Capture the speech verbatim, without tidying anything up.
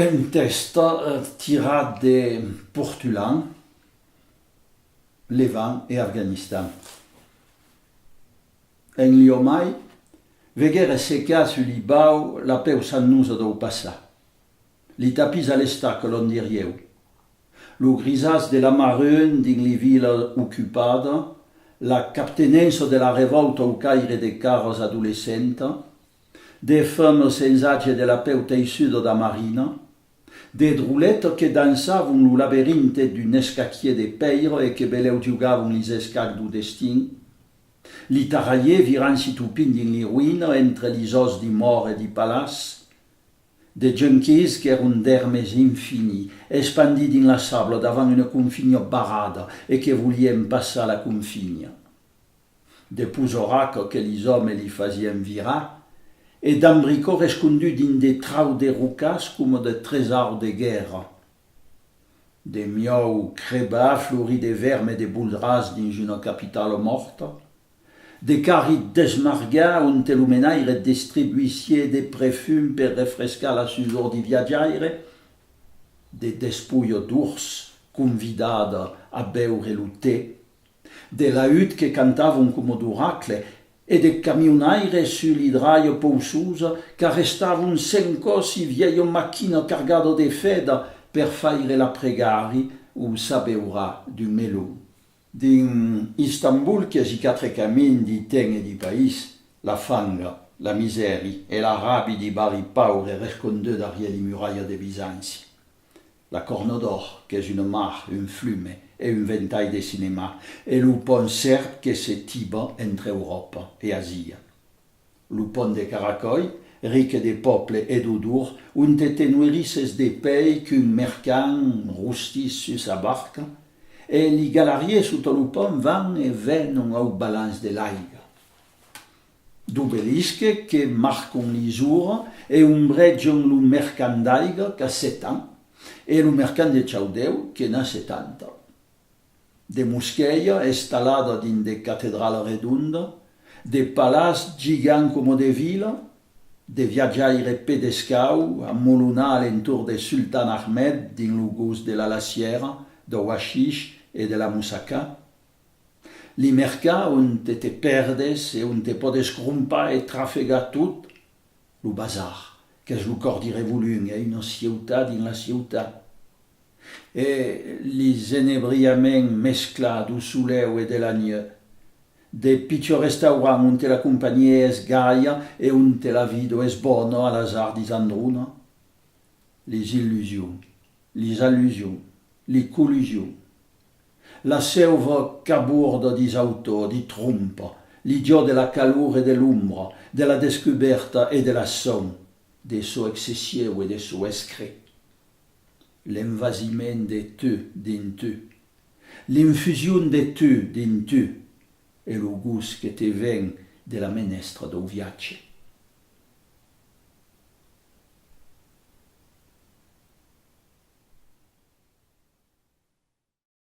Un tèxt, eh, tirat de Portulan, Levant e Afganistan. En Liomai, veguère secar sus li baucs la pèu sannosa dau passat. Li tapís a l'estaca, l'on dirieu. Lo grisàs de l'amarun dins li vilas ocupadas, la captenença de la revòlta au caire de caras adolescentas, de femas sens atge de la pèu teissuda da marina, de droletas que dançavon lo laberintet d'un escaquier de pèira e que belèu jogavon lis escacs dau destin, li tarralhers virant-si topint dins li roïnas entre lis òs di mòrt e di palaç, de junkies qu'èron d'èrmes infinits, espandits dins la sabla davant una confinha barrada e que volián passar la confinha. De posauracas que lis òmes li fasián virar, e d'ambricòrs esconduts dins de traus de rocàs coma de tresaurs de guèrra. De miòus crebats florits de vèrm e de boldràs dins una capitala mòrta, de carris desmargats onte lo menaire distribuissiá de prefum per refrescar la susor di viatjaire, de despolhas d'ors convidadas a beure lo tè, de lauts que cantavon coma d'oracles e de camionaires sus li dralhas pauçosas qu'arrestavon cent còps si vièlhas maquinas cargadas de fedas per faire la pregària o s'abeurar d'un melon. Dins Istanbol, quasi quatre camins di temps e di país, la fanga, la misèria e la ràbia di barris paures rescondut darrier li muralhas de Bizanci. La Corna d'Òr, qu'es una mar, un flume e un ventalh de cinèma, e lo pont Sèrp que se tiba entre Euròpa e Asia. Lo pont de Caracòi, ric de pòble e d'odor, onte te noirisses de pèi qu'un mercant rostís sus sa barca, e li galariers sota lo pont van e venon au balanç de l'aiga. D'obelisques que marcon lis oras e ombrejan lo mercant d'aiga qu'a set ans e lo mercant de Chaudèu que n'a setanta. De mosquèias estalladas dins de catedralas redondas, de palaçs gigants coma de vilas, de viatjaires pè descauç a molonat a l'entorn de Sultan Ahmed dins lo gust de la lacièra, dau hashish e de la moussaka. Li mercats onte te pèrdes e onte pòdes crompar e trafegar tot, lo bazar, qu'es lo còr di Revolum, es una ciutat dins la ciutat. E lis enebriaments mesclats dau solèu e de la nuech, de pichons restaurants onte la companhiá es gaia e onte la vida es bona a l'azard di Zandrona. Lis illusions, lis allusions, li collusions. La seuva caborda dis autors, di trompa, li jòcs de la calor e de l'ombra, de la descubèrta e de la son, de çò excessiu e de çò excret. L'envasiment de tu dins tu, l'infusion de tu dins tu, e lo gust que te ven de la menestra dau viatge.